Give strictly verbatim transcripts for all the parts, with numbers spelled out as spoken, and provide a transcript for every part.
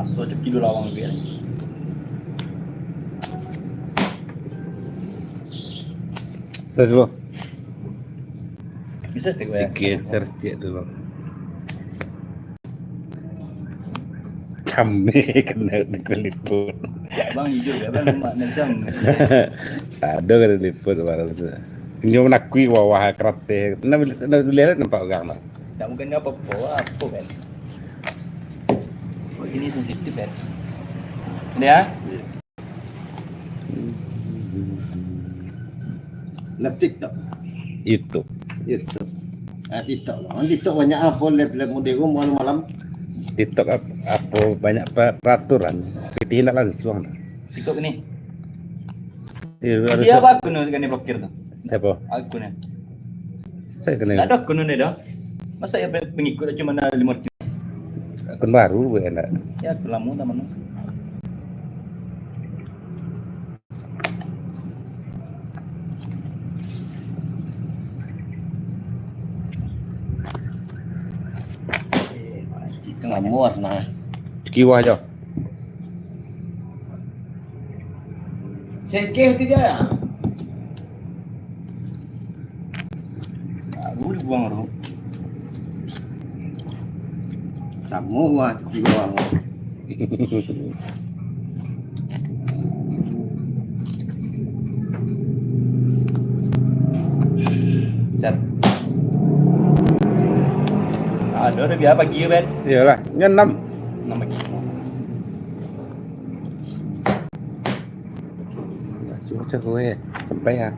Maso tu kilo lawang dia. Saya dulu. Bisa sih gue. Digeser sedikit dulu. Kami kena dikeliput. Abang hijau ya, abang mak macam. Ada kena diliput barang tu. Inyo menakui wawah karate. Nah, bila, nah, bila nampak orang tu. Tak bukan apa-apa, apa kan. Oh, ini sensitif ya. Ini ya. Live TikTok. YouTube. YouTube. Ah, TikTok lah. Kan TikTok banyak apa live-live model ko malam-malam. TikTok ap-, apa banyak pe-, peraturan. Pitih indak langsung lah. TikTok ni. Iya, harus. Dia apa akun ni kan dia blokir tu? Siapa? Akun ni. Saya kena. Tak ada akun ni dah. Masa ya pe-, pengikut cuma ada lima ratus. Akun baru bukan tak? Ya, akun lama tak mana. Sama warna. Kiwah aja. Sekeh tu je. Baru dibuang tu. Samo buah tu tigo buah. Cat. Ada udah biar pagi ya, Ben? Iyalah, nyo enam. Enam pagi. Masuk aja gue, sampai ya.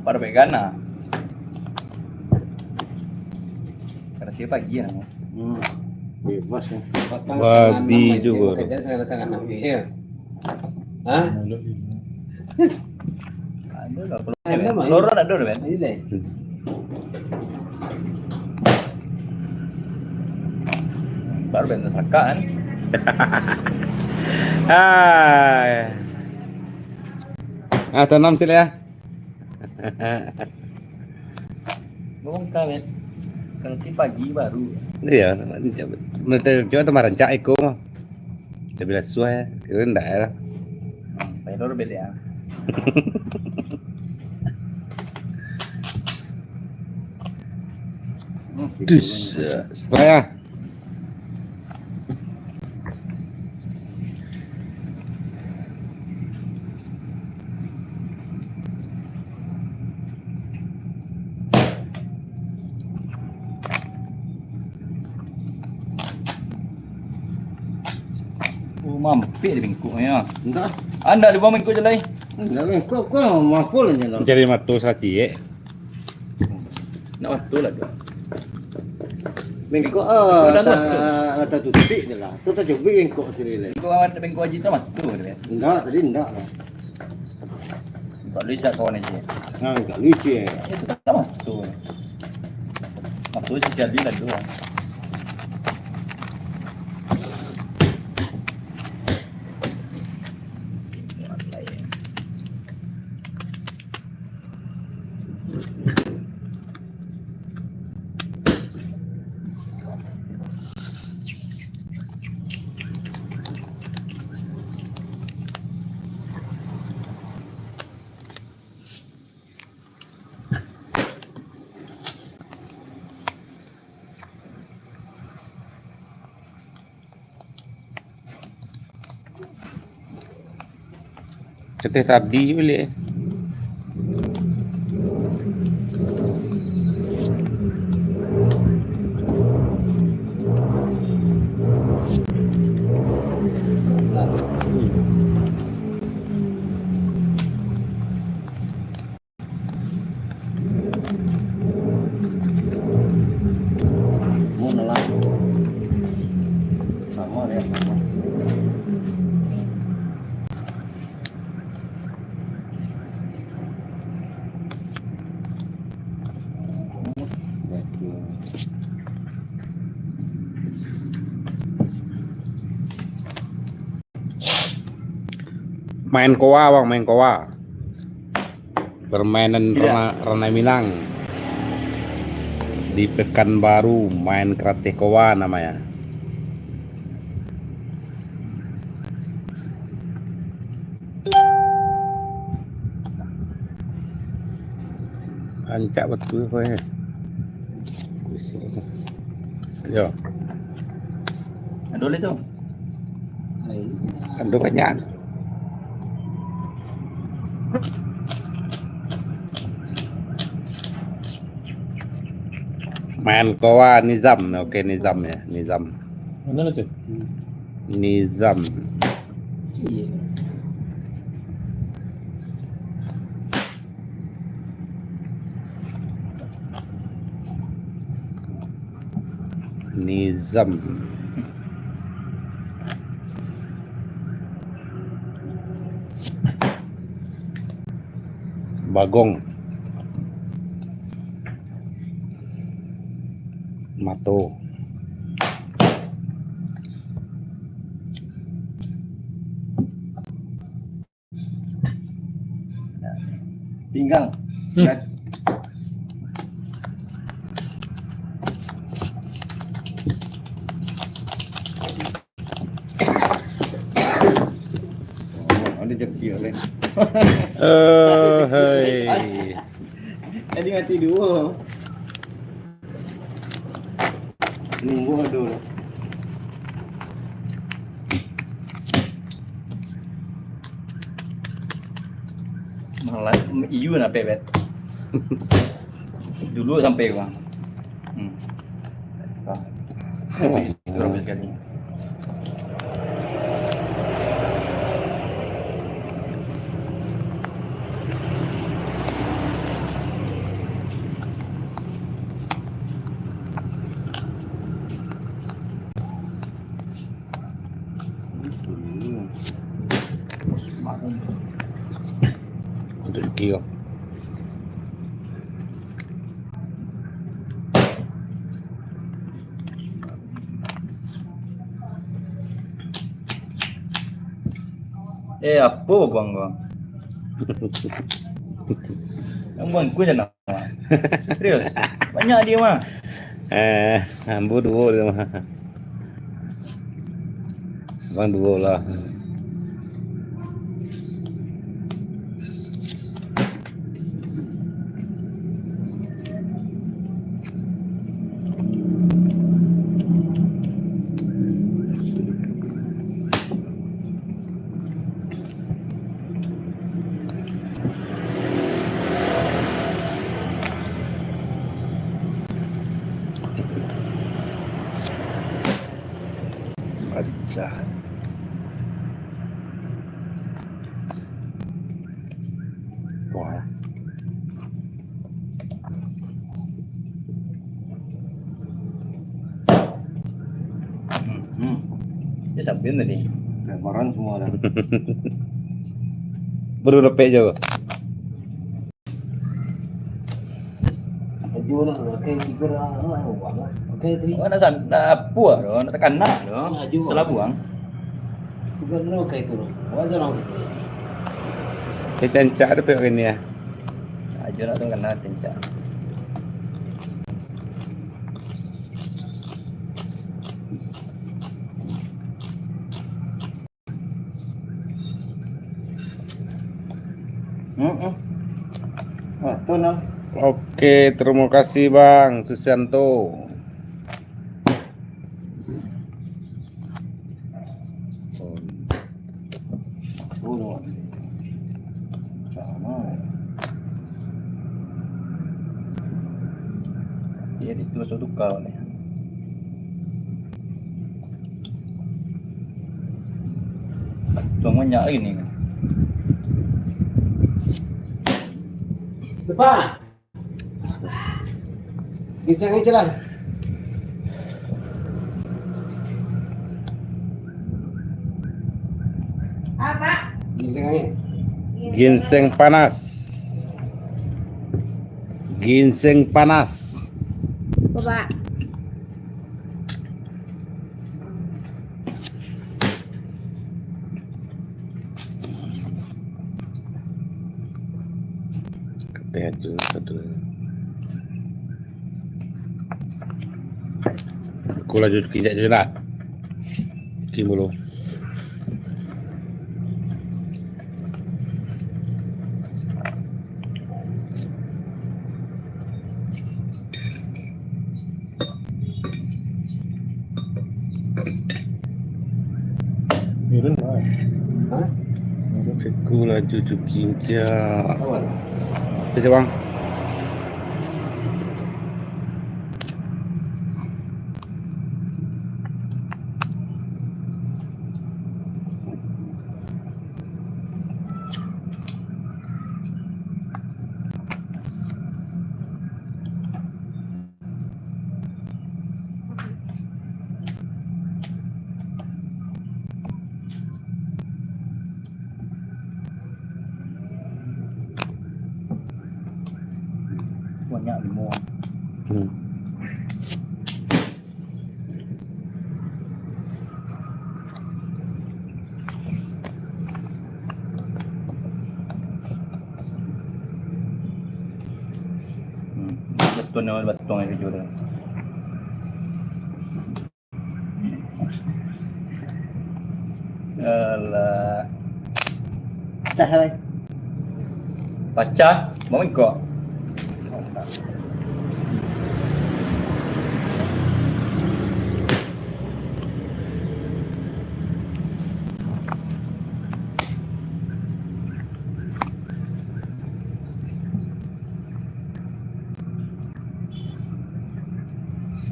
Pada pegang nah. Karena dia pagi ya. Hmm. Bebas ya. Babi juga. Kerja setengah enam ya. Hah? Ada lah, kalau ada, Bang. Lorong ada, Bang. Ini deh. Baru Bang tersangka, kan? Ah. Ah, tanam sila ya. Bongkar, Bang. Nanti pagi baru. Iya, mereka juga tu marancak iko mah. Dia bilang suai, kira ndak ya. Pedor beda ya. Dus, eh, setengah. Oh, mampik di bengkok ya. Entah. Anda di bawah bengkok je lai. Enggak, bengkok kau mampu lah je lah. Mencari mato saciek. Nak mato lah tu. Bengkok, ah, tak, tak tutup je lah. Tu tak cubik bengkok sini lai. Bengkok awak bengkok haji tu mato dia. Enggak, tadi enggak lah. Kok lu isa kawan aja. Nah, enggak lucu ya. Itu tak mato. Mato si Shelby lah dulu. Keteh tadi balik. Main koa, Bang, main koa. Permainan Iya. Rana-, Ranai Minang. Di Pekanbaru, main karateh koa namanya. Rancak batul ko, eh. Yo. Ado lai tu. Ado banyak. Main koa Nizam. Oke, Nizam ya, Nizam. Mana tu? Nizam. Nizam. Bagong. Mato. Pinggang. Hmm. Oh, ada jaki oleh. Eh, hei. Tadi mati dua. Nunggu dulu. Malah, iyo nak pepet. Dulu sampai, Bang. Hmm. Wah. Itu ramai sekali. Untuk kio. Eh, apo buang ko? Nan buang ko jan nak. Serius. Banyak dia mah. Eh, ambo duo dia mah. Abang duo lah. Pacah. Wah. Hmm, hmm. Dia sampai tadi. Lebaran semua dah. Baru dapek je. Tujuh orang, oke, tiga orang, ah, orang, oke, tadi. Oh, nak san-, nak apa tu? Nak takanak tu? Nak juga. Salah buang. Tiga orang, oke, tu. Wajar orang. Dia cancak tu pihak ini ya. Ajo nak tu kena cancak. Mm-mm. Wah, tu nah. Oke, terima kasih Bang Susianto. Oh, no. Sama. Iya, itu masuk tukar ni. Tuang banyak lagi ni. Depan. Ginseng aja lah. Apa? Ginseng aja. Ginseng panas. Ginseng panas. Coba. Teh aja satu. Aku laju kinjak je lah. Kim dulu. Mirun lah. Hah? Mirun. Aku laju cuci je. Aman. Kerja, Bang. Banyak limau. Hmm. Hmm, betul nama betul itu juga. Alah. Pacah, lai. Pacah, mau mangkok.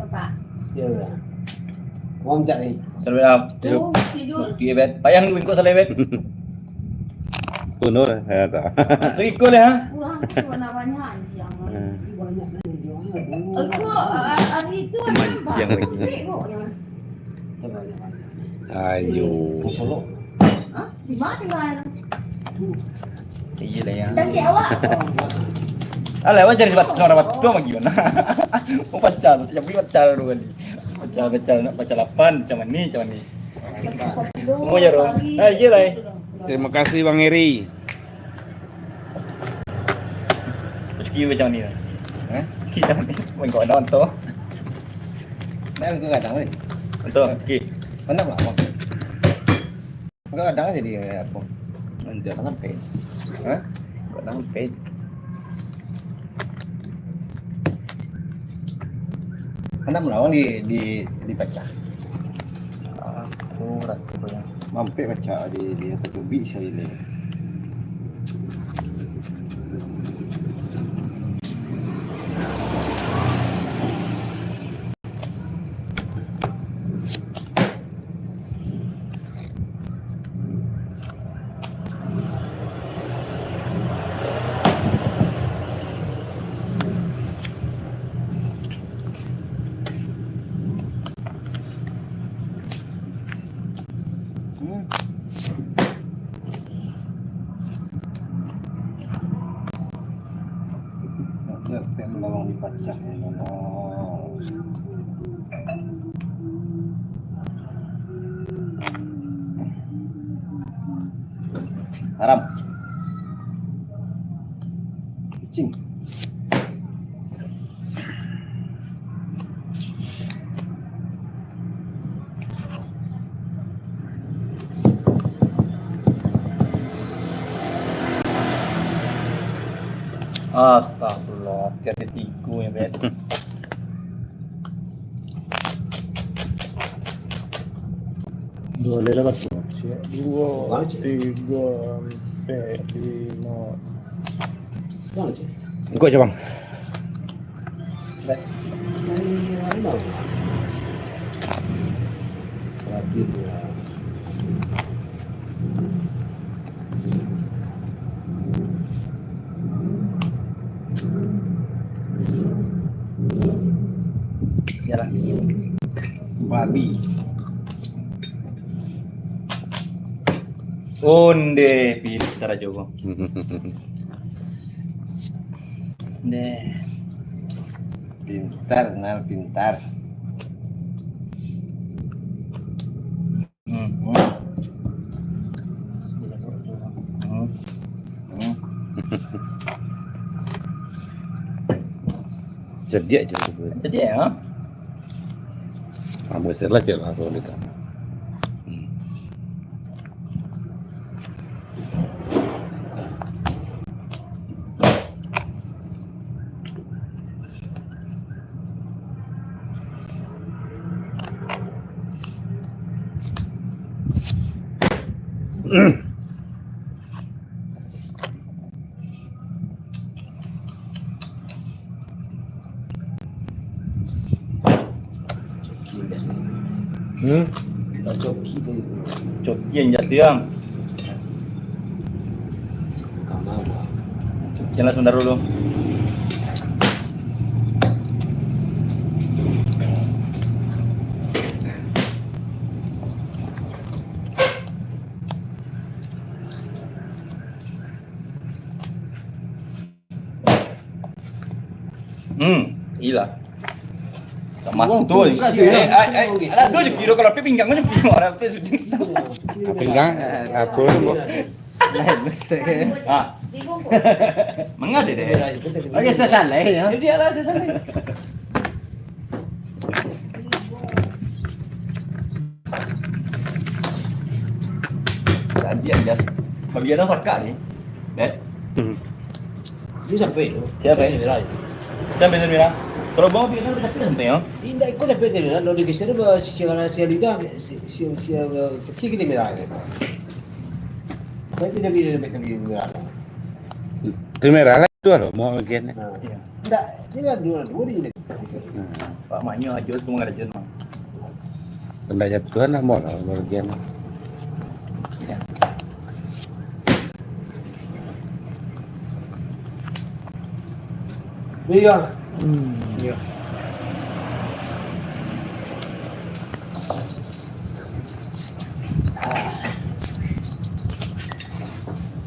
Bapak. Ya, ya. Uang cak ni. Salam. Tuh, tidur. Oke, Bet. Payah lu, kok salah, Bet. Tuh, Nur, ya, tak. Masuk ikut ya, ha? Pulang, warna banyak, anjing. Hmm. Banyak, anjing. Aku, ah, hari itu ada, Bang. Mancing lagi. Tengok, ya. Ayo. Hah? Di mana, Bang? Iya lah, ya. Cantik awak. Alah, awak cari bat-, suara batua lagi, mana? Oh, pacar, tapi pacar dua kali. Pacar, pacar, nak pacar lapan, macam ni, macam ni. Oh, ya, Rom. Ah, iya lah, eh. Terima kasih, Bang Eri. Rezeki macam ni lah. Hah? Macam ni. Bengkok daun tu. Dah, bengkok kadang, weh. Betul, okey. Mana pula, Bang? Bengkok kadang aja dia, apa? Nanti akan sampai. Hah? Bengkok kadang sampai. Mana melawan di, di, di pacah? Aku rasa yang mampir pacah di, di atas tubik sekali. Hmm. Nak siap, siap menolong dipacah, ya Allah. Haram. Kucing. Astagfirullah, tiga ketiga ya, Bet. Dua lele lah, siap. Dua, tiga, empat, lima. Engkau je, Bang. Yalah. Babi. Onde, pintar aja, Bang. Deh. Pintar, Nal, pintar. Hmm. Hmm. Hmm. Hmm. Sadiak je tu. Jadi ya. Ah, mesti lah cek lah kalau dia tak. Hmm. Hmm? Coki tu. Coki yang jatuh, yang. Coki lah sebentar dulu. Hmm, ilah. Sama tu. Eh, eh, eh, ada dua je piro kalau pinggang mana piro ada apa sudah. Pinggang, apa tu? Ah. Mangga deh. Oke, selesai ya. Jadi alah selesai. Tadi yang jas. Bagi ada sakak ni. Eh? Hmm. Dia sampai tu. Siapa, eh? Merah tu. Siapa yang merah? Kalau bawang pikiran tu tapi sampai ya. Indak ikut tapi dia merah. Lalu dia geser dia sisi kanan, sisi lidah, si si si kaki kena merah. Tapi dia bila sampai kami merah. Tu merah lah tu, alo, mau bagian ni. Nah. Ya. Indak, dia dua dua dia. Hmm. Pak Manyo ajo tu mangarajo mah. Kena jatuhan lah, mau lah bagian. Ya. Iya. Hmm. Iya.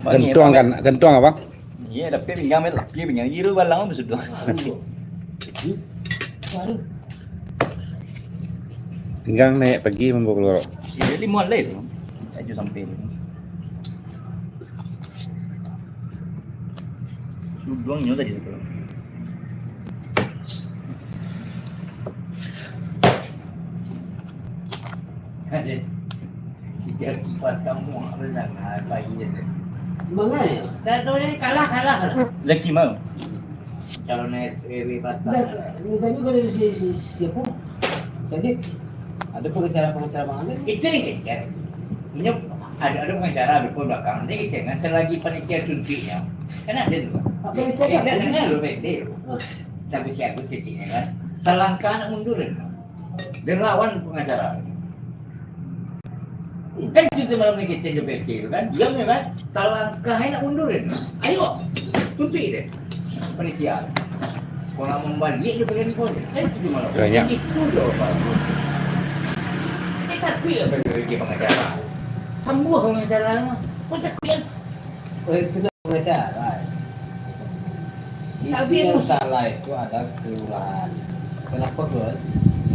Gantuang kan, gantuang apa? Iya, tapi pinggang, pinggang jiru balang tu sudah. Pinggang naik pagi mambawa keluar. Iya, lima lai tu. Ajo sampai tu. Suduangnyo tadi satu. Ada. Tiga kipas kamu, apa dah, apa iya tu? Mangai? Tak tahu ni, kalah, kalah lah. Laki mau. Calon R W Batam. Dah, ni tadi kau dari si, si, siapa? Jadi, ada pengacara-pengacara mana ni? Itu ni kan. Ini ada, ada pengacara di belakang. Ini kan, selagi panitia suntiknya. Kan ada tu. Apa itu? Enggak, enggak, lu pendek. Ah. Tapi si Agus titiknya kan. Salangkah nak mundur kan. Dan lawan pengacara. Kan itu malam ni kita jo P T tu kan, diam je kan, salangkah nak mundur kan. Ayo, tuntuik deh panitia. Kalau nak mambaliak je palian kau je. Kan itu malam. Banyak. Itu je, Pak. Kita takut apa dia pengacara. Sambuah pengacara. Kau takut kan? Eh, kena pengacara. Tapi itu yang salah itu ada kelurahan. Kenapa kelurahan?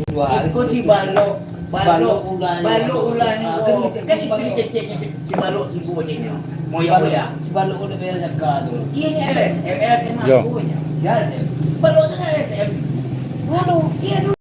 Dua hari. Iko si balok, balok, balok ulah ni. Kan itu diceceknya si balok si buah ni. Moya-moya. Si balok udah bayar zakat tu. Iya ni L S M, L S M. Yo. Balok tu kan L S M. Lalu, iya dulu.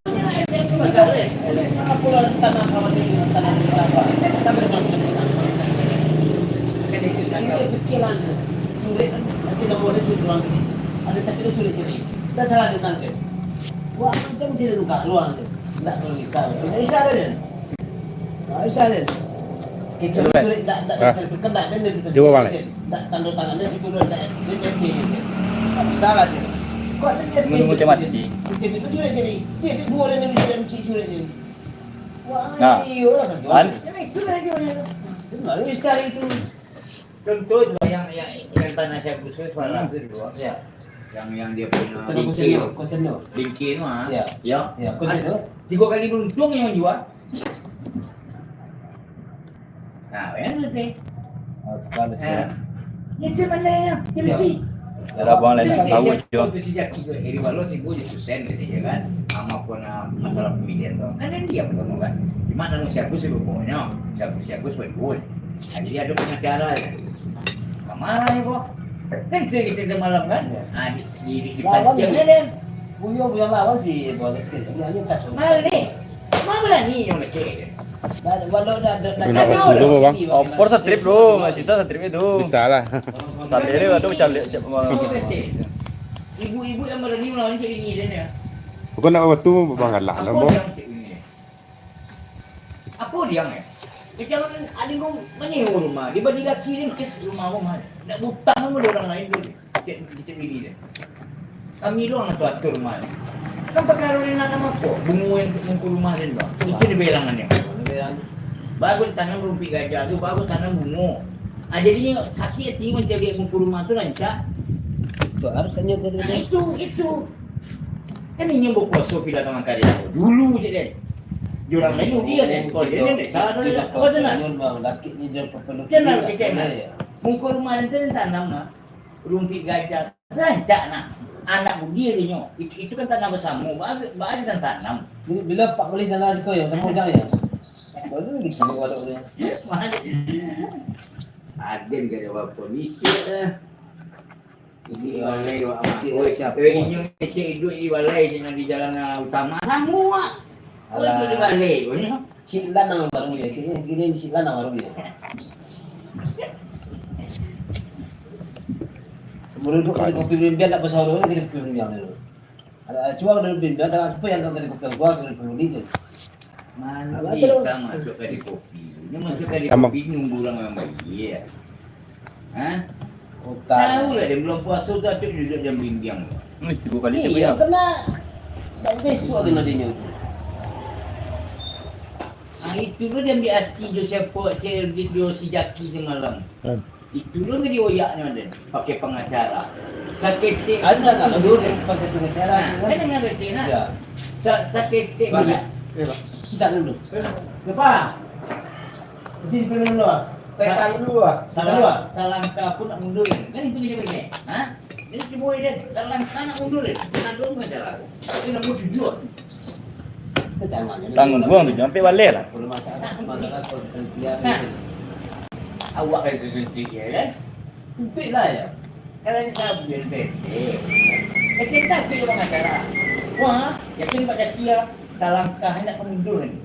Cuba balik. Nunggu macam mati. Nah. Contoh itu yang, yang, yang tanah saya khusus, hmm, tu dulu. Ya. Yang, yang dia punya bingkil tu, ah. Ya. Ya. Ya, tiga kali untung yang jual. Nah, yang tu teh. Kalau siap. Itu mana ya? Ada abang lain tahu je. Itu si Jaki tu, Eri Walau si Boy tu sen gitu ya kan. Sama pun, ah, masalah pemilihan tu. Kan dia pun kan. Cuma nama siapa sih pokoknya. Siapa siapa sebut Boy. Nah, jadi ada pengacara ya. Marah ya kok. Kan sering kita malam kan. Nah, di di di, di pancing ya. Buyuang, buyuang lawan si Bola sikit. Dia hanya tak suka. Maleh. Ma balani nyo ngecek. Dah, walau dah, dah, dah, Nak dah, waktu dulu, Bang. dah, Opor satrip tu, masih sa satrip itu. Bisa lah. Sampai dia tu macam lihat cak Oh, kecek. Ibu-ibu yang balani melawan cek ini dia ni. Bukan nak waktu, Bang, galak lah, Apa Bang. Dia cek ini? Apa dia ni? Kecek ada kau banyak rumah. Dia bagi laki dia ke rumah rumah. Nak butang pun ada orang lain tu. Cek kita bini dia. Kami doang tu atur rumah ni. Kan perkara ni nak nama apa? Bunga yang untuk muka rumah dia tu. Itu dia bilangannya. Baru tanam rumput gajah tu, baru tanam bunga. Ah, jadinya sakit hati macam dia muka rumah tu rancak. Tu harus hanya tadi Nah, tu. itu, itu. Kan ini yang berkuasa pilihan tangan karya tu. Dulu je kan. Jurang lain dia kan. Kalau dia ni desa ada dia tak kuat nak. Bang, laki ni dia perlu. Dia nak kecek nak. Muka rumah dia tu dia tanam nak. Rumput gajah. Rancak nak. Anak budi dia nyo. Itu, itu kan tanam bersama. Baru, baru dia tanam. Bila, bila pak beli tanah siko ya, sama ujang ya. Baru lagi sama walau dia. Aden gak ada apa-apa. Misik lah. Di balai wak amak. Oi, siapa? Eh, inyo ngecek hidup di balai, jangan di jalan utama. Sama wak. Kau hidup di balai, kau ni. Cik Lanang baru ya, cik ni, cik ni Cik Lanang baru ya. Sebelum tu kali kopi biar tak pasal orang ni kopi biar dulu. Ada cuba dari biar tak apa yang kau kena kopi gua kena kopi ni tu. Mana bisa masuk ke di kopi? Ini masuk ke di kopi nunggu orang yang bayar. Ha? Tahu lah dia belum puasa tu atuk duduk dan bimbang. Hmm, tiga kali Iya, tiga. Kena tak sesuai dengan dia tu. Ah, itu tu dia ambil hati dia siapa, si Elvin dia si Jaki semalam. Itu tu dia oyaknya ada pakai pengacara. Saketek Ada tak lalu dia pakai pengacara? Nah, kan dengan betul nak. Ya. Sa- saketek Bang, banyak. eh, Bang. Tidak dulu. Kenapa? Sini dulu lah. Tanya dulu lah. Salah, salangkah pun nak mundur kan? Kan itu dia pakai. Ha? Ini si boy dia salangkah nak mundur kan? Nak dulu pengacara. Itu nak mundur. Tanggung buang tu, sampai balai lah. Kalau masalah, masalah kalau kita Nah, awak kan suntik ya kan? Suntik lah ya. Kalau kita bukan suntik, eh, kita tak pergi pengacara. Wah, yakin Pak Jaki ya, salangkah nak mundur ni.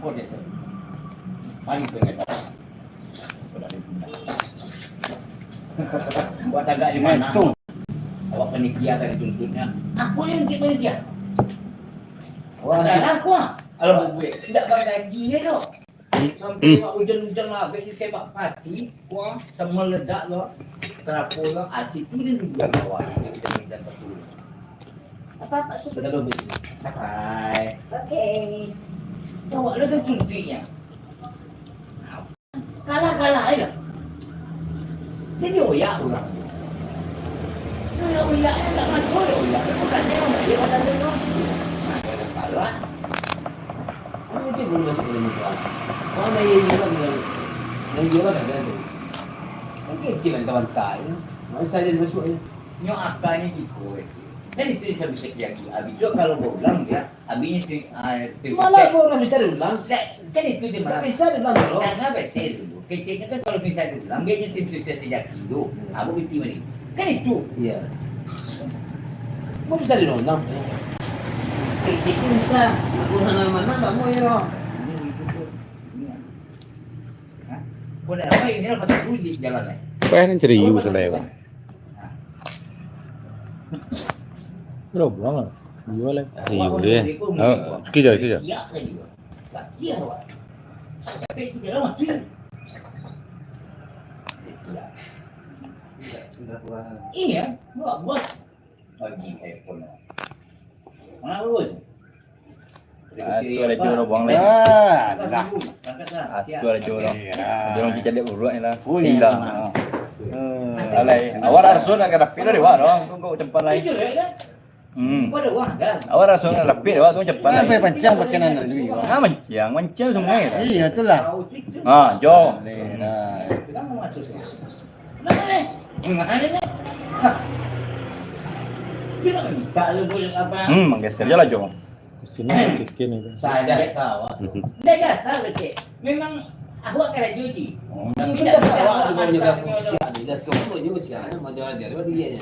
Boleh tu. Mari kita kata. Buat tagak di mana? Awak panitia kan dituntutnya. Aku ni untuk panitia. Wah, acara aku ah. Kalau buat tidak bagaji ya tu. Sampai wak hujan-hujan lah, habis ni tembak pati, wah, sama ledak lah. Terapung lah, ah, situ dia duduk bawah. Kita minta betul. Apa-apa tu. Sudah dulu. Sampai. Oke. Bawa lah tu suntiknya. Kalah-kalah aja. Jadi oyak urang. Oyak-oyak tak masuk, oyak tu bukan dia, dia kata dia tu. Nah, dia ada salah. Ini dia belum masuk dalam Quran. Orang dah iya juga bilang. Dah iya lah dah tu. Kan kecil kan tabantai. Mana saja dia masuk ni. Nyo akalnya iko. Kan itu yang saya bisa terjadi. Habis tu kalau berulang dia, habisnya tu, ah, tu. Malah kok orang bisa diulang? Tak, kan itu dia Tak malah. Bisa diulang dulu. Nah, nah, betul dulu. Kecilnya kan kalau bisa diulang, dia mesti susah sejak dulu. Aku berhenti ni. Kan itu. Iya. Mau bisa diulang? Kecilnya bisa. Aku mana-mana tak mau ya. Kau dah apa ini lah patut dulu di jalan eh. Apa yang ceriu selai, Bang? Bro, buang lah. Iya lah. Iyo dia. Oh, kejap, kejap. Siap tadi tu. Tak siap awak. Tapi itu dalam waktu. Siap. Iya, buat buat. Bagi iPhone. Mana bos? Ah, tu ada jorong buang lain. Ah, dah. Ah, tu ada jorong. Jorong cicak dia urut ni lah. Oh, iya. Hilang. Hmm. Alai, awak harus nak kena pilih dia, wak, dong. Kau, kau tempat lain. Jujur ya kan? Hmm. Kau ada uang kan? Awak harus nak lapik dia, wak, tu tempat Kenapa lain. Pancang pakai nan dulu? Ah, mancang, mancang sungai lah. Iya, itulah. Ah, jom. Boleh dah. Kita mau masuk sini. Mana ni? Mana ni? Hah. Dia nak minta lu boleh apa? Hmm, manggeser je lah, jom. Sini ada chicken itu. Saya Jasa awak. Dia jasa betul. Memang awak kerja di. Tapi jasa awak bukan juga siap ni. Jasa awak juga siap. Macam mana dia? Dia dia.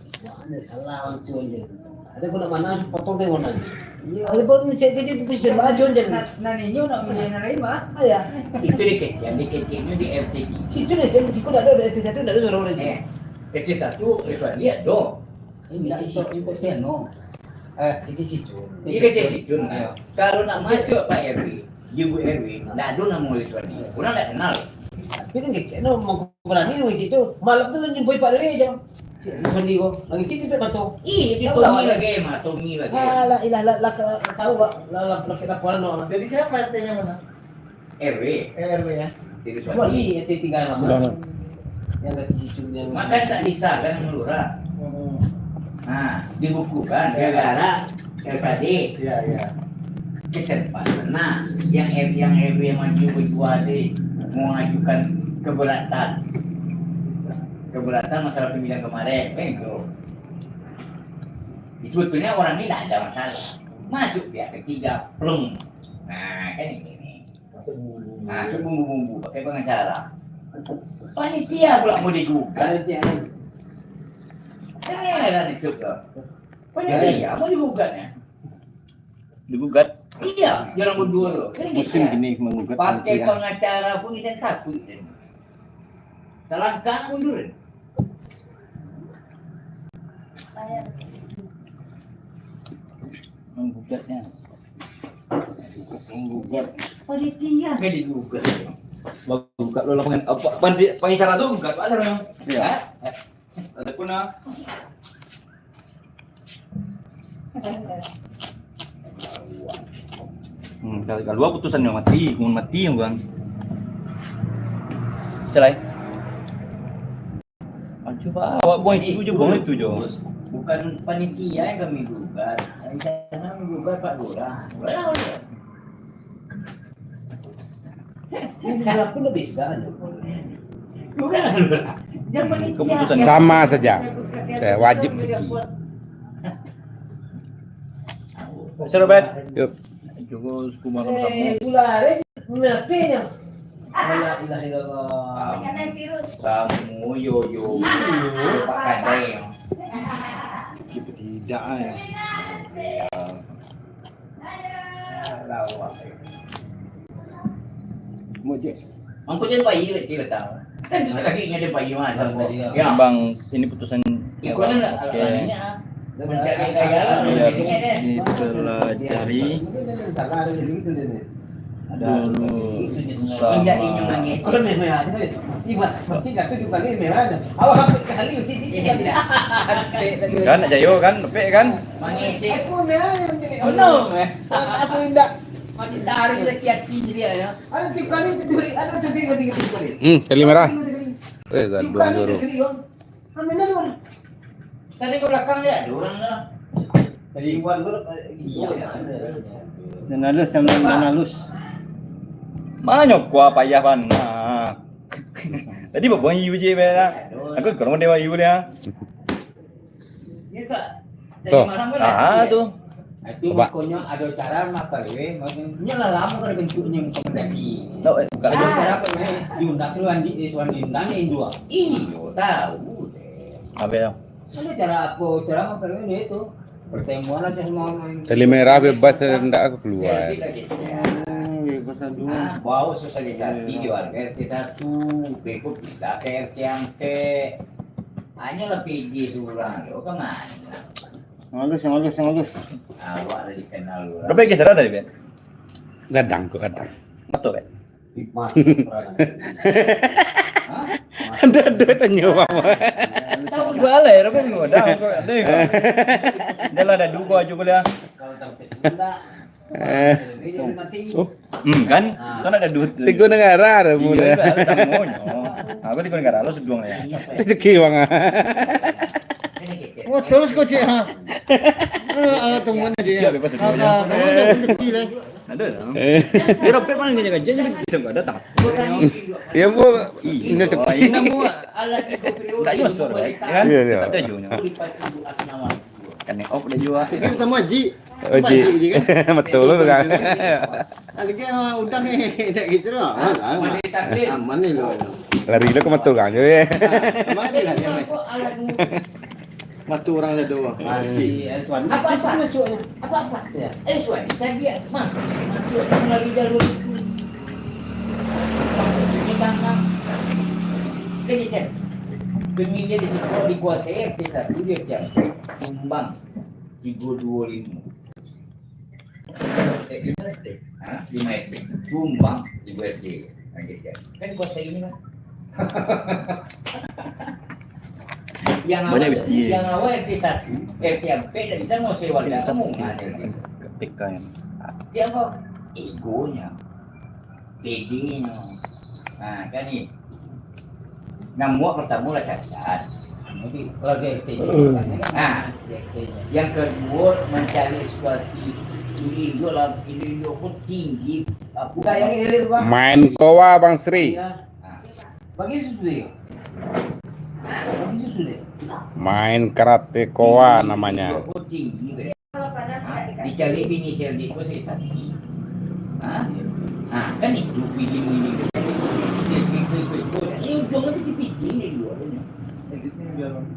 Wah, ada salah orang tua je. Ada guna mana potong teh warna. Iya. Ada baru cek kerja tu bisa baca je. Nah, nah, ninyo nak milih yang lain, Pak? Ah, ya. Itu dikecekan, dikecekannya di R T T. Situ deh, situ dah ada, R T T satu dah ada orang-orang. Eh, R T T satu, itu dia, doh. Ini tak sok, ini kok sian, no. Eh, itu situ. Iya, kecil situ, nah. Kalau nak masuk Pak R W, Ibu R W, ndak ada nama oleh Tuan ni. Orang ndak kenal. Tapi kan kecil, no, mau berani ngecek tu. Malam tu kan jumpa Pak R W je. Cik, Tuan ni kok. Lagi cik tu tak tahu. Iya, dia tahu Tuan ni lah. Lagi, mah, Tuan ni lagi. Ah, la ilah, la, la, tahu, Pak. La, la, la, laporan, no. Jadi siapa R T-nya mana? R W. Eh, R W ya. Jadi Suwandi. Suwandi yang tinggal nama. Sudah. Yang kata situ yang makan tak bisa kan lurah. Hmm. Nah, dibukukan gara-gara R K D. Iya, iya. Kesempatan. Nah, yang R-, yang R W yang maju berdua tu mengajukan keberatan. Keberatan masalah pemilihan kemarin, kan itu. Sebetulnya orang ni tak ada masalah. Masuk pihak ketiga, plung. Nah, kan ini. Nah, tu bumbu-bumbu, pakai pengacara. Panitia pula mau digugat. Panitia. Jangan ada risuk tu. Panitia mau digugat ya. Digugat. Iya, dia orang berdua tu. Jadi Musim kita gini menggugat pakai panitia. Pengacara pun kita takut. Salahkan mundur. Menggugatnya. Menggugat. Panitia kan digugat. Menggugat lo lapangan apa? Panitia, pengacara tu gugat apa caranya? Iya. Hah? Ada pun ah. Hmm, kalau keluar putusan yang mati, hukuman mati yang kan. Celai. Ah, coba awak buang itu je, buang itu je. Bukan panitia yang kami gugat. Rencana menggugat Pak Lurah. Lurah, Lurah. Ini aku udah bisa aja. Lurah, Lurah. Yang panitia. Keputusan. Sama saja. Saya wajib cuti. Mister Robert. Yup. Juga suku malam sama. Eh, gula, eh. Kenapa ya? La ilaha illallah. Samo yo, yo. Yo, Pak Kadai. Kita tidak, eh. Mojek. Mangko dia bayi, dia datang. Kan tu tadi nya dia bayi mah. Ya. Bang, ini putusan. Ikut lah, oke. Alasannya. Mencari kaya lah, iya, mencari kaya. Dipelajari dulu sama. Kan nak jayo kan, lepek kan? Mangecek. Aku merah yang jadi. Oh, no, eh. Aku indak. Mati tarik lagi hati jadi ya. Ada tiga kali, tiga kali. Ada tiga kali, tiga kali. Hmm, kali merah. Eh, gaduh jorok. Tadi ke belakang dia ada orang lah. Tadi Iwan tu, iya. Dan halus, yang dan halus. Manyo kuah payah pan. Nah. Tadi babuang iu je bela. Aku kurang dewa iu dia. Dia tak. Tuh. Ah, tu. Itu coba. Makonyo ado cara makai, makonyo lah lamo kan bentuknyo muka mendaki. Tahu, eh, buka lagi. Ado cara apo, eh? Diundang suruh Andi, eh, suruh diundang ni dua. Iyo, tahu. Apa ya? Ado cara apo, cara makai itu. Pertemuan aja sama. Tali merah bebas, ndak aku keluar. Selfie lagi. Hmm, bebas aduh. Ah, bawa sosialisasi di warga R T satu, beko pindah ke R T ampe. Hanyolah P D surang, lo ke mano? Ngalus, ngalus, ngalus. Awak lah dikenal urang. Berapa geseran tadi, Ben? Gadang ko, gadang. Betul, Ben? Hah? Ada, ada tanyo apa? Tahu jual lah, berapa minggu? Ada, kok ada juga. Dah lah, ada dua aja kuliah. Kalau tak, tak. Eh. Oh. Hmm, kan? Kan ada duit tu. Tigo negara ada. Iya, mula. Itu harus samonyo. Aku tigo negara, lo seduang lah ya. Rezeki bang ah. Oh, terus kau cek ha. Ah, ah, temuan aja ya. Iya, bebas seduang aja. Ah, ah, temuan aja rezeki lah. Ada lah. Eh. Dia rapet mana dia kerja, jadi kita nggak datang. Ya bu. Iya, ini nama. Nggak jelas suara, ya kan? Iya, iya. Ada jualnya. Kena off dia juga. Itu sama Haji. Oji. Betul lo kan. Lagi ah, udang ni, tak gitu lah. Aman ni lo. Lari lo ke mata orang je. Mata orang dah dua. Masih, eh, Suwan. Apa, apa? Masuknya. Apa, apa? Ya. Eh, Suwan, saya biar masuk, masuk melalui jalur itu. Ini tanah. Ini kan. Pemilih di situ dikuasai R T satu dia, Sumbang tiga dua lima. Eh, lima S D. Ha? Lima S D. Sumbang tiga S D. Kan kuasa ini kan. Yang awal, yang awal R T satu, R T ampe tak bisa mau sewa. Tidak bisa mungkin. Siapa? Egonya. Pedinyo. Nah, kan ni. Namuak pertamo lah cacat. Jadi, kalau dia R T-nyo, nah, yang kedua mencari situasi induk lah, induk pun tinggi. Bukan yang elit, Bang. Main koa, Bang Sri. Iya. Nah. Bagi susu dia. Bagi susu dia. Main karate koa namanya. Induk pun tinggi, kan? Ha? Dicari bini cerdik ko sakik-sakik. Ha? Ha, Kan itu, pilih ini. Ini ujungnya piti-piti ini dua.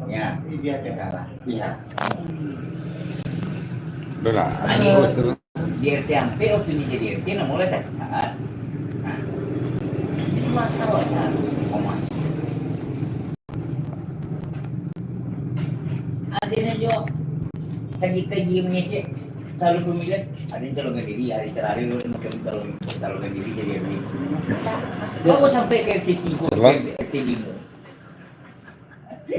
Ya. Iya. Udah lah. Ini di R T ampek, waktu ni jadi R T, nak mulai cacat. Nah. Cuma tahu aja. Koma. Akhirnya jo, tagi-tagi mangecek, selalu pemilihan, ada yang calonkan diri, hari terakhir macam calon, calonkan diri jadi R T. Baru sampai ke R T tiga, Salah. R T lima.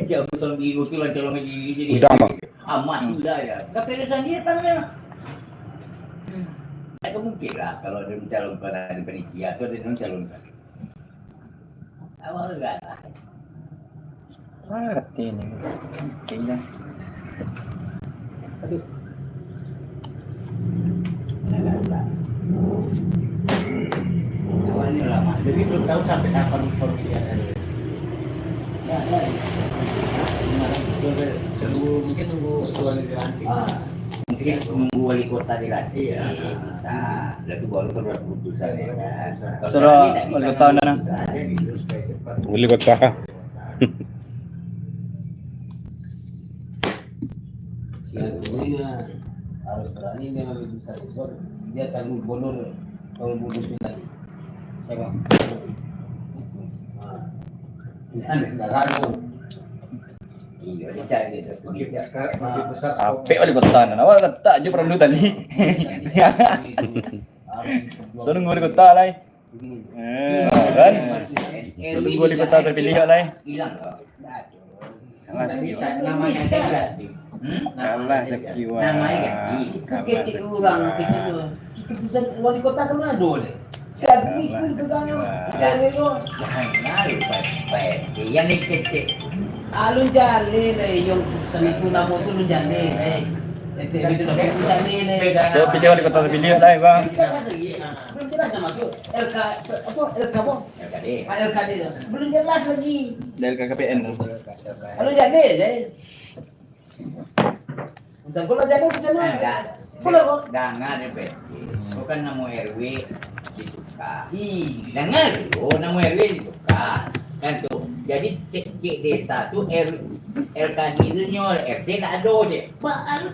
Jauh sambil usulan calonkan diri jadi Udang, Bang. Amat Hmm. muda ya. Tapi ada sendiri kan memang. Tak mungkin lah kalau ada mencalonkan, ada panitia atau ada yang mencalonkan. Awak enggak lah. Ngerti ni. Oke lah. Aduh. Enggak lah. Awak ni lama. Jadi belum tahu sampai kapan pergi ya, saya. Ya, ya. Tunggu, mungkin tunggu tuan di lantik. Ah. Mungkin nunggu wali kota dilantik. Iya. Nah, dah tu baru keluar keputusan, ya kan? Kalau Sudah sekarang ni tak bisa wali kota ngambil dah, nah. keputusan. Wali kota. Si Agus ini mah harus berani dia ngambil keputusan, sebab dia calon gubernur tahun dua ribu sembilan. Siapa? Nah, dia ada salah tu. Iya, dia cari dia tu. Makin besar, makin besar skopnya. Apek wali kota, nah. Awak letak je perandu tadi. Harus So, nunggu wali kota lai. Hmm. Eh, kan? So, nunggu wali kota terpilih lai. Hilang. Kalah rezeki. Namanya bisa. Hmm? Kalah rezeki, wah. Namanya ganti. Itu kecil orang, kecil orang. Itu keputusan wali kota kan ada, leh. Si Agus itu pegang yang dari itu. Jangan lupa, Pak R T. Yang ni kecil. Alun jaleh, leh, yang keputusan itu nama tu alun jaleh, leh. Itu, itu dah alun jaleh, leh. So, pilih wali kota terpilih lai, Bang. Belum jelas nama tu. L K, apa? L K apa? L K D. Ah, L K D tu. Belum jelas lagi. Dari K K P N tu. Alun jaleh, leh. Macam kalau jadi macam mana? Enggak. Pula kok. Dengar deh, Beb. Kau kan nama R W ditukar. Ih, dengar dulu, nama R W ditukar. Kan tu. Jadi, cek, cek desa tu, R-, R K D tu nyo, R T tak ada je. Baru tahu.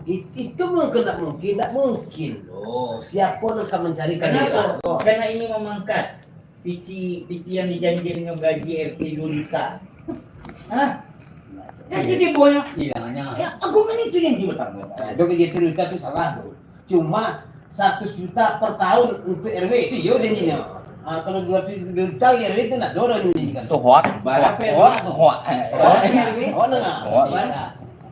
It-, itu mungkin tak mungkin, tak mungkin loh. Siapa nak mencari kami? Kenapa? Karena ini memangkas. Piti, piti yang dijanjikan dengan gaji R T dua juta. Hah? Jadi dia buat hilangnya. Ya, aku kan itu yang dia bertanggung. Nah, itu gaji R T dua juta tu salah tu. Cuma seratus juta per tahun untuk R W itu, yo, dia ni. Ah, kalau dua ratus juta R W itu nak dorong ini kan. Tu hoak. Berapa? Hoak, tu hoak. Eh, hoak. Hoak. Hoak dengar. Hoak. Berapa?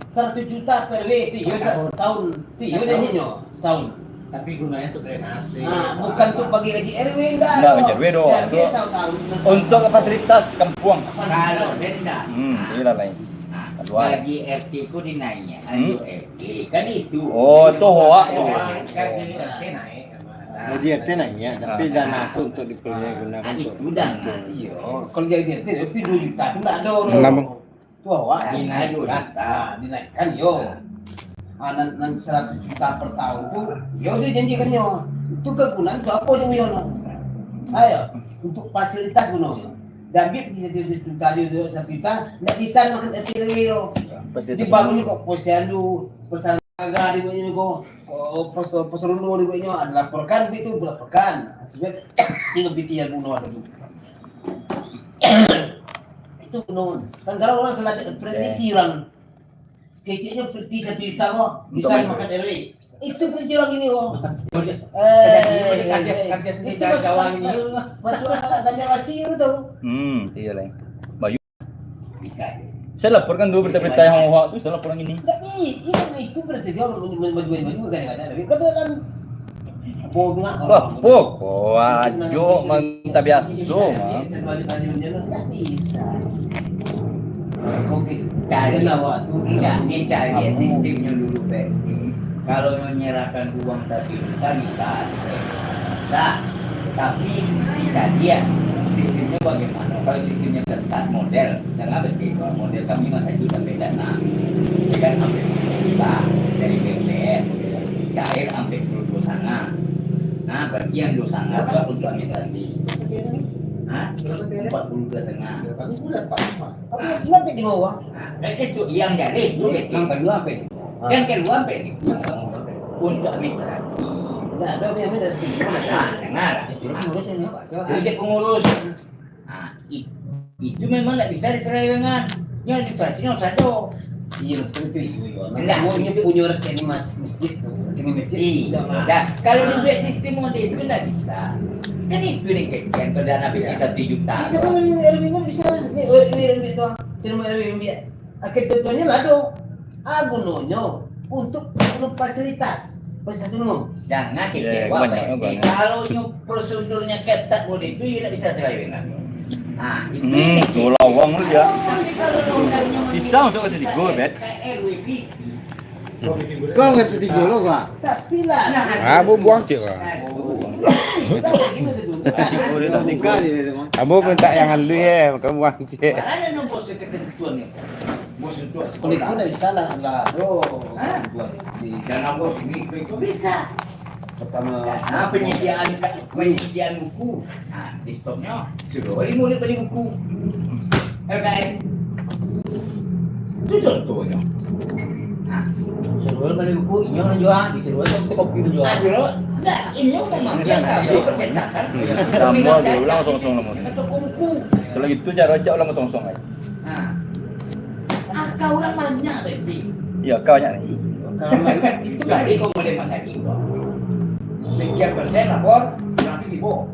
Seratus juta per W tu, yo, sa-, setahun tu, yo, janjinyo, setahun. Tapi gunanya untuk drainase. Ah, bukan untuk bagi gaji R W, ndak. Ndak, gaji R W doh. Untuk fasilitas kampuang. Kalau denda. Hmm, iyolah lain. Nah, gaji R T ko dinaiak, hmm, R W. Kan itu. Oh, tu hoak tu. Kan gaji R T naik. Gaji R T naik, tapi dana tu untuk dipergunakan untuk itu dana. Iyo, kalau gaji R T tapi dua juta tu ndak ado. Enam. Tu awak dinaikkan. Dinaikkan. Ah, dinaikkan, yo. Ah, nan, nan seratus juta per tahun tu, yo, dijanjikan nyo. Itu kegunaan tu apo janjinyo? Ayo, untuk fasilitas gunonyo. Diambil di satu juta, satu juta, ndak bisa makan R T R W tu. Fasilitas. Dibangun kok posyandu, persalinan agak dibuatnyo ko, ko pos, pos ronda dibuatnyo, ah, dilaporkan duit tu, dilaporkan. Sebab lebih tinggi gunonyo tu. Itu penuh. Kan kalau orang salah prediksi orang, keceknyo prediksi satu juta kok, bisa dimakan R W. Itu prediksi orang ini kok. Eh, itu masuk akal, masuk akal, tanya masih itu tahu. Hmm, iyo lah. Bayu. Saya laporkan dulu berita-berita yang hoak tu, saya laporkan ini. Enggak, i-, i-, itu berarti dia men-, men-, men-, men-, men-, kadang-kadang, tapi kadang-kadang bohong lah. Wah, orang bohong. Oh, ajo mantap biaso, mah. Enggak bisa. Oke, cari, kenapa tu? Enggak, dia cari sistemnya dulu, Pak. Kalau menyerahkan uang satu juta, bisa. Bisa. Tapi kita lihat sistemnya bagaimana. Kalau sistemnya ketat, model, jangan betul. Model kami masa itu sampai dana. Ya kan, sampai sepuluh juta dari B P N. Cair sampai puluh dua sana. Nah, berarti yang dua sangat tu untuk administrasi. Hah? Empat puluh dua setengah. Tapi bulan Pak Umar. Tapi bulan Pak Umar. Nah, kan itu yang jadi, itu jadi. Yang kedua apa itu? Yang kedua apa ini? Untuk administrasi. Enggak ada yang ada. Nah, dengar. Jadi pengurus ini, Pak. Jadi pengurus. Nah, i-, itu memang ndak bisa diselewengkan. Nyo administrasinyo sajo. Iya, betul tu. Iya, iya. Ndak, itu punyo rekening mas-, masjid tu. Rekening masjid. Iya. Dah, kalau dibuek sistem model itu ndak bisa. Kan itu nih, kan, kan, dana B T satu juta. Bisa kan, ini R W kan bisa. Ini, oh, ini R W tu. Firman R W ambiak. Akhir tujuannyo lah tu. Ah, gunonyo untuk penuh fasilitas. Fasilitas umum. Jangan kecewa, banyak, Pak R T. Kalau nyo prosedurnya ketat model itu, ya ndak bisa selewengkan. Nah, itu. Hmm, tu lawang tu dia. Tapi kalau longgarnyo bisa masuk ke tigo, Bet. R W B. Kau kata tigo lo, Pak. Tapi lah. Ah, bu-, buang cek lah. Bisa lagi macam tu. Tigo dia tak tigo. Buka je, Pak. Ambo minta yang halus, eh, bukan buang cek. Mana ada nombor ketentuan ni? Bos untuk sekolah. Kulit pun dah bisa lah, lah. Hah? Jangan bos, ini itu bisa. Pertama. Nah, penyediaan, penyediaan buku. Nah, di stoknya sudah bali murid bali buku. L K S. Itu contohnya. Nah. Suruh bali buku, inyo jual, disuruh tu kopi jual. Nah, suruh. Nah, inyo memang dia kasih percetakan. Tambah dia ulang kosong-kosong nomor. Ke toko buku. Kalau itu cara cak ulang kosong-kosong aja. Nah, angka urang banyak, Beti. Iya, angka banyak ni. Angka urang banyak. Itu tadi kau mulai masak jiwa. Sekian persen lapor, urang sibuk.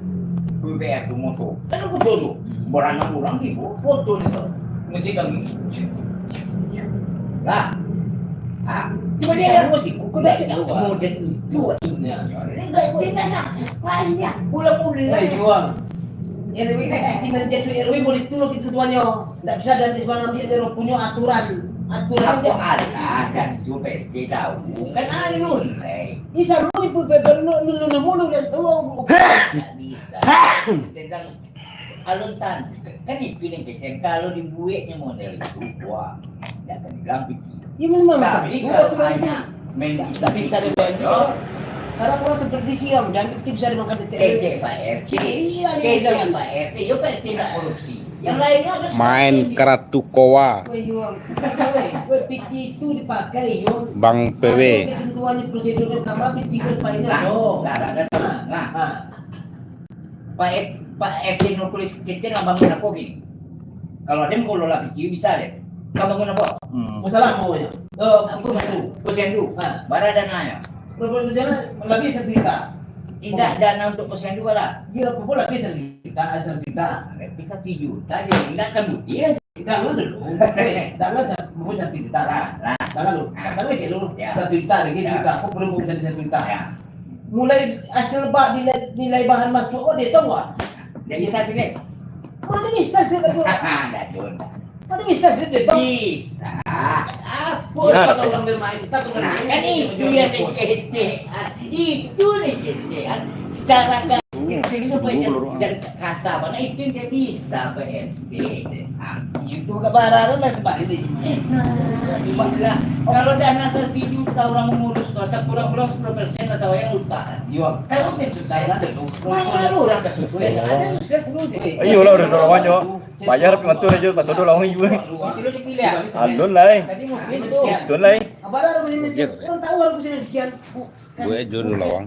P P R tu moto. Kan aku tahu tu. Beranam urang sibuk, foto ni tu. Mesti kami. Lah. Ah, cuma dia yang mesti kuku dah tahu. Model itu artinya. Ini enggak, dia nak. Payah. Mula-mula. Eh, Juang. R W kan, kita jatuh R W boleh turun kita tuannya. Ndak bisa dan di sembarang dia, dia punyo aturan. Aturan apo aja. Alah, dan tu P C tahu. Kan alun, eh. Ih, saru ni pun pegang lu, lu, lu, lu, lu, lu, lu. Ndak bisa. Sedang alun tan. Kan itu nih, Cen. Kalau dibueknya model itu, wah, ndak akan bilang piti. Ya, memang. Tapi kalau hanya main, tapi bisa dibuat. Karena orang seperti siang dan itu bisa dimakan di T V. Kecek Pak R T. Iya, iya, kecek jangan. Pak R T, yo Pak R T ndak korupsi. Yang lainnya ada. Main kartu kowa. Weh, Yuang. Weh, weh, P T itu dipakai, Yuang. Bang P W. Ada ketentuannya, prosedurnya, kamar P T itu dipakai, nah, yo. Nah, nah, nah, nah. Nah. Pak R-, Pak R T Nurkulis Kecil lah bangun apo gini? Kalau ada yang mengelola P T U bisa deh. Kan bangun apo? Hmm. Masalah apo ya? Eh, apo tu? Posyandu. Ha. Bara dananyo. Berapa rencana? Lebih satu juta. Indak dana untuk posyandu bara? Iya, apo pun lebih satu juta, satu juta. Lebih satu juta je. Indak kan mudah. Jangan dulu. Weh, jangan sa-, bukan satu juta lah. Nah, nah. Jangan dulu. Ya. Sekarang kecil dulu. Ya. Satu juta lagi, ya, juta. Aku belum bisa satu juta. Ya. Mulai hasil ba-, nilai, nilai bahan masuk, oh, dia tahu, ah. Dia bisa sini. Mana bisa sih, Pak? Dah, Don. Mana bisa sih, dia tahu? Bisa. Apa kalau orang bermain, kita bukan main, kan itu yang dikecekan. Itu dikecekan. Secara ga-, kecilnya banyak dan kasar banget. Itu yang dia bisa, Pak R T. Ah, itu gambaran lah sebab ini. Eh, nah, kalau dana satu juta orang mengurus tu, asal kurang-kurang sepuluh persen atau yang utang. Yo. Kalau tim sukses, mana ada orang ke sukses? Ada sukses terus. Iyolah, udah lawan, yo. Bayar tapi matur aja, pas udah lawan juga. Alun lah, eh. Tadi mungkin tu. Alun lah, eh. Orang tahu harus sekian. Gue aja dulu lawang.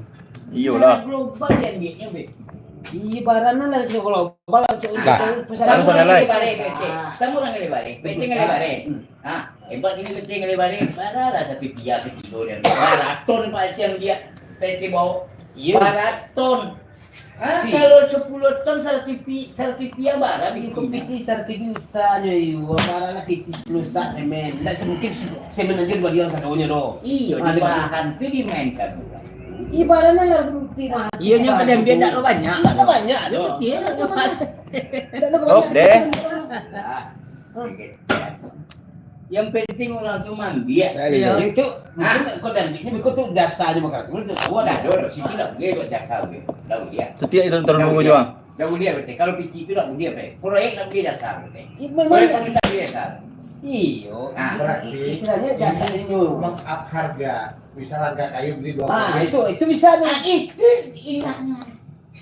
Iyolah. Global yang dia, dia, Beb. Iya, barana lah, cuma global, cuma. Nah, tahu pusat. Kamu orang ngalih bareh, P T. Kamu orang ngalih bareh. P T ngalih bareh. Hmm. Ah, hebat ini P T ngalih bareh. Bara lah satu pia sekilo dia. Bara ton Pak Siang dia. P T bawa. Iya. Bara ton. Ah, kalau sepuluh ton saratus pi-, saratus pia bara. Ini kompetisi saratus juta nyo, iyo. Bara lah siti sepuluh sak semen. Ndak mungkin se-, semen aja dua dia sadonyo doh. Iyo, ah, di bahan tu dimainkan. Ibaratnya lah lebih mahal. Iya, nyo kadang dia ndak banyak. Ndak banyak, doh. Iya, ndak banyak. Ndak banyak. Oke deh. Yang penting orang tu mambiak. Iya. Itu mungkin kau dan ini kau tu jasa aja makan. Kau tu tahu ada. Dah, dah, dah. Situ dah boleh buat jasa, boleh. Dah boleh. Setiap itu terus nunggu jual. Dah boleh, betul. Kalau P T itu dah boleh, apa? Proyek dah boleh jasa, betul. Proyek kami dah boleh jasa. Iyo, ah, berarti istilahnyo jasa inyo meng-up harga. Misal harga kayu beli dua puluh. Ah, itu, itu bisa tu. Ah, itu ilahnya.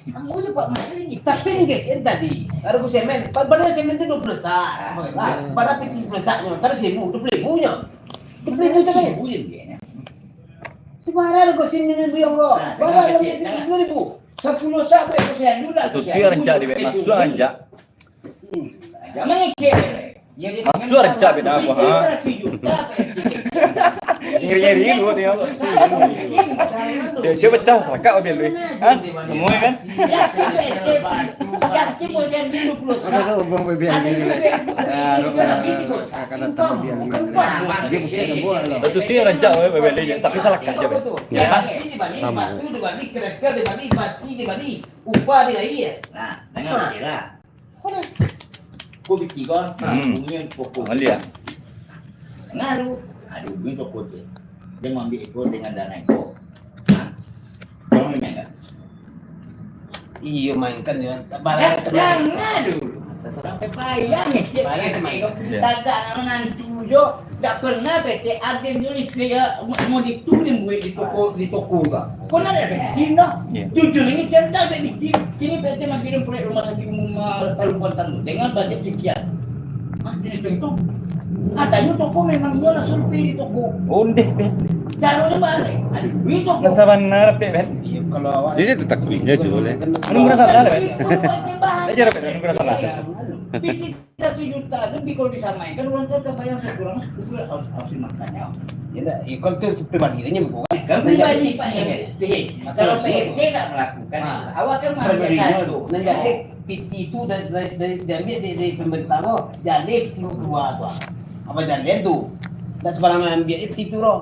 Kamu tu buat malu ni. Tapi ni kecil tadi, harga semen, pa-, padahal semen tu dua puluh sak. Ah, lah, iya. Padahal piti sepuluh saknyo, taruh seribu, dua puluh ribu nyo. Dua puluh ribu sajo. Seribu je dia. Itu barang harga semen ni, Bang, ko. Ah, barang harga dua puluh ribu. Sepuluh sak, buat kesian dulu lah. Tu, tu yang rancak dia, masuk rancak. Jangan ngekek. Masuk rancak beda apa, ha? Ngeri-ngeri dulu tengok. Dia, dia pecah, sakak habis lui. Kan? Semua kan? Apa tu, Bang Bian ni? Ah, akan datang Bian ni. Dia pusing semua lah. Betul tu yang rancak, Bang Bian ni. Tapi salah kerja, Bang. Ya. Basi dibali, batu dibali, kereta dibali, basi dibali, upah dibali. Nah, dengar, Bang, lah. Ko pitih ko, hmm, bunyi pokok. Maliak. Tangah tu, ado bunyi pokok tu. Dia maambiak iko dengan dana iko. Ha? Tolong dimainkan. Iyo, mainkan jo. Barang tangah dulu. Sampai payah ni, cik. Barang tangah. Iyo. Tagak nak manantu jo. Dak pernah P T aden tu listrik, ya, mau, mau ditu den buek di toko, di toko tu. Kau nak dak bikin dah. Iya. Jujur ini cendal dak bikin. Kini P T mangkirim proyek rumah sakit umum, ah, Talu Kuantan tu dengan bajet sekian. Ah, ini contoh. Katanya toko memang iyalah survei di toko. Ondeh, Pet. Caro dia balik. Aduh, duit toko. Nan sabanar, Pet, Pet. Iya, kalau awak. Jadi, tetap kuliah tu, boleh. Anu, merasa salah, Pet. Aja, Pet, anu, merasa salah. Iya. Satu juta lebih kalau disamaikan, urang tu tabayang sakurang sepuluh harus, harus dimakan, yo. Ya, ndak, ya, kalau tu, tu pribadi dia nyo, bukan? Kan pribadi, Pak R T. Kalau P R T tak melakukan, ah, awak kan manusia satu. Nan jadi, piti tu dari, dari, dari, diambil dari, dari pemerintah ko, jadi piti tu keluar tu. Apa jadi tu? Ndak sembarangan ambil piti tu, doh.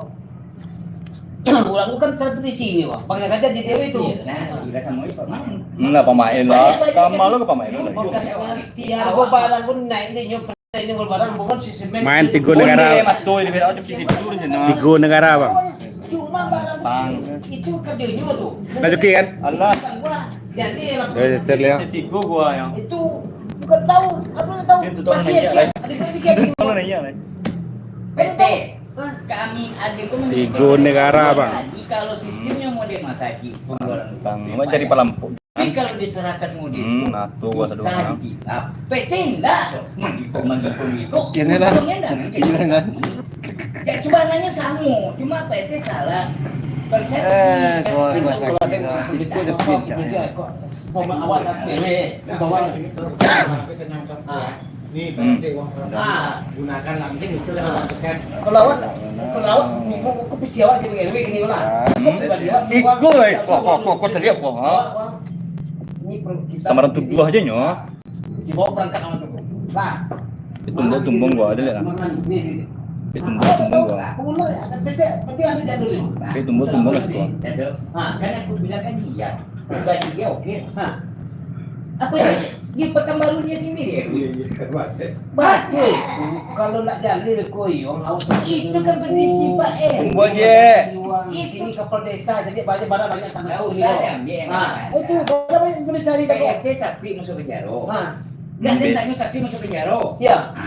Urang tu kan satu di sini, wah. Pakai saja di dewe tu. Iya, nah, sudah sama itu, Pak Main. Hmm, lah, Pak Main lah. Sama lo ke Pak Main lo lagi? Bukan, tiap barang pun naik ni, nyo. Main Tigo Negara. Tigo Negara, Bang. Cuma barang itu kerjanya tu. Basuki, kan? Alah. Jadi, Tigo gua yang. Itu bukan tahu, apa tahu. Itu tahu. Masih nanya, ya, eh. Ada masih ya. Kalau nanya, eh. P T. Hah? Kami ada pun. Tigo Negara, Bang. Jadi, kalau sistemnya model masjid, penjualan. Bang, mau cari pelampung. Tapi kalau diserahkan model hmm, itu, nah, tu gua susah dulu, nah. Dikilap. P T ndak, mangikut, mangikut, mangikut. Inilah. Untungnya ndak, inilah, nah. Ya, cubanannya sama, cuma P T salah persepsi. Eh, gua, gua sakit, gua sakit, gua sakit. Pemain awak satu, eh, bawah. Ah. Ni, hmm, berarti uang saudara. Ah. Gunakan lah. Mungkin itu lah, kan. Kalau awak, kalau awak, ni, kok, kok, kok, pisi awak jadi R W gini lah. Hmm. Kok pribadi awak, iko, eh, kok, kok, kok, kok, cari apa, ha? Awak, awak. Ini perlu kita. Samaran tuduah aja, nyo. Si bawa berangkat sama tu. Lah. Itu tumbuk-tumbuk gua ada, lah. Mana ni? Ni, ni, ni. Itu tumbuk-tumbuk gua. Aku mau, ya, tapi dia, tapi ada jadul ni. Itu tumbuk-tumbuk gua. Ya, tu. Ha. Kan aku bilang kan iya. Pribadi dia oke. Ha. Apa dia? Di Pekanbaru dia sendiri ya? Iya, iya, baik. Bagus. Kalau nak jalin koyong, harus itu kan prinsip, Pak, eh. Tunggu aja. Ini kepala desa, jadi banyak barang banyak tanah. Nggak usah diambil yang lain. Ha, itu barang banyak boleh cari. P R T tapi masuk penjara. Ha. Nggak ada yang tanya tapi masuk penjara. Ya. Ha.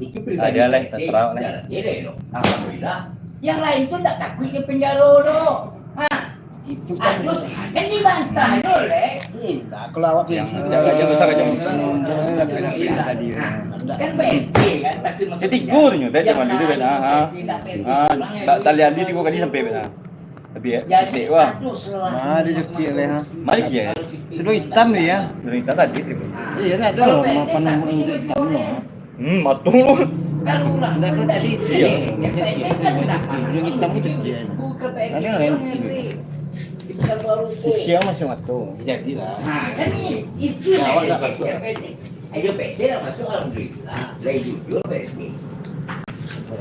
Itu pribadi. Ada lah, P R T, terserah lah. Jalan dia deh, loh. Alhamdulillah. Yang lain tu nggak takut ke penjara, doh. Ha. Itu kan. Aduh, kan dibantah dulu, leh. Indak, kalau awak yang, eh, agak jauh, agak jauh. Kan baik, kan, tapi maksudnya, jadi gurunyo, dah yang cuma gitu, kan, lain, ah, ah. Tidak, ah, tidak, tak lihat dia tiga kali sampai, kan, ah. Tapi, ya, jadi, wah. Aduh, selalu. Mana dia cekik, leh, ha? Mana dia, ya? Sudah hitam dia, ya? Sudah hitam tadi, terima. Iya, tak ada, kalau mau panen hitam, no. Hmm, mato. Ndak, kan tadi itu. Iya. Yang hitam itu dia. Ada yang lain juga. Siang masih mato. Jadilah. Nah, kan ni, itu lah. Ayo, P T lah masuk, alhamdulillah. Lah, jujur, P T.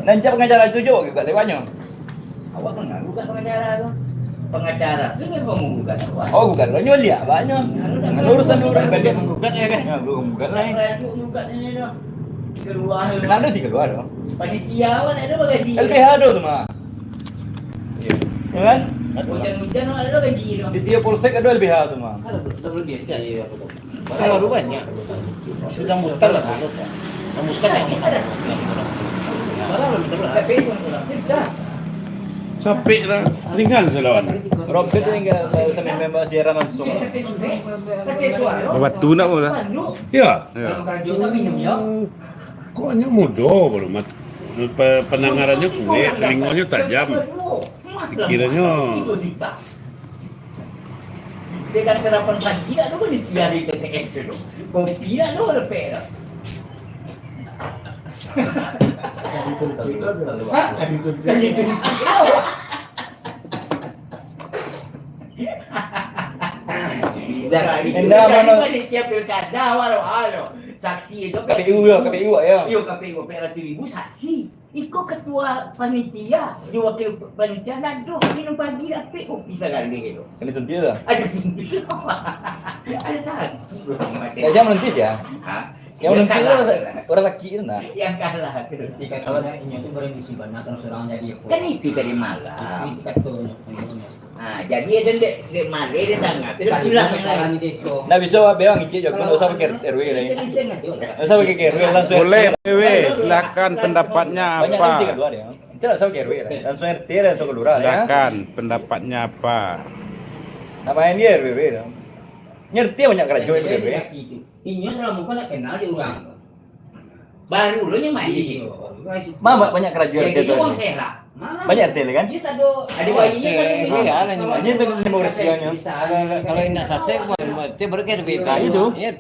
Nan cak pengacara tu juo, kat lewatnyo. Awak kan gugat pengacara tu. Pengacara tu memang menggugat awak. Oh, gugat. Nyo liak, Pak, nyo. Nah, urusan orang balik menggugat, ya, kan? Ya, belum menggugat lah, ya. Berlanjut menggugat ni, tu. Keluar, ya. Kan ada tiga luar, tu. Panitia awak nak ada bagaji. L P H ada tu, mah. Ya. Ya, kan? Hujan-hujan, ado ganjil. Di tiap polsek ado L B H tu mah. Kalau belum biasa ya, apa tu? Kalau baru banyak. Sudah mutar lah dulu. Mutar lah. Tapi semua tu lah. Sudah. Capek lah. Ringan salawan. Robert tu tinggal, eh, sambil memang siaran langsung. Batu nak pun lah. Ya. Ya. Kalau karajo tak minum, ya. Kok hanya mudo baru mat-, pe-, pendengarannya kuat, telingonyo tajam. Pikirannya. Dia kan sarapan pagi dah tu, dia tiar di T T X tu. Kopi dah tu, lepek dah. Hah? Kan itu. Dah, itu Indah kan mano? Panitia pilkada, walau, alo. Saksi itu K P U yo, K P U yo. Yo, K P U, empat ratus ribu saksi. Iko ketua panitia, di wakil panitia, nak doh minum pagi, dapek kopi sagaleh tu. Kena tunjuk tu. Ada tunjuk. Ada saksi. Ya, jangan mentis ya. Ha? Yang menentukan kalah orang sa-, tu lah. Orang sakit tu nak. Yang kalah tu. Ketika kalah, inyo tu berani simpan, nah, terus orang jadi apa? Kan itu tadi malam. Itu kata. Ah, jadi dia dek, dek maleh dia sangat. Terus pulang yang lain. Ndak bisa, Bang, ngicik je. Ndak usah pakai R W lah. Ndak usah pakai R W, langsung. Boleh, R W, silakan pendapatnya apa? Banyak nanti keluar ya. Kita ndak usah pakai R W lah. Langsung R T, langsung ke lurah ya. Silakan pendapatnya apa? Nak main dia R W lah. Ngerti banyak karajo itu R W. Inyo salamo ko ndak kenal dek urang. Baru lo nyo main. Iyo, baru lo. Mah, ba-, banyak karajo. Jadi R T tu. Banyak R T kan? Iyo, sado. Ado bayi nyo. Iyo, lah, nyo main. Inyo tu limo urang nyo. Kalau, kalau indak sasek, baru, baru kan beda. Nah, itu. Iyo.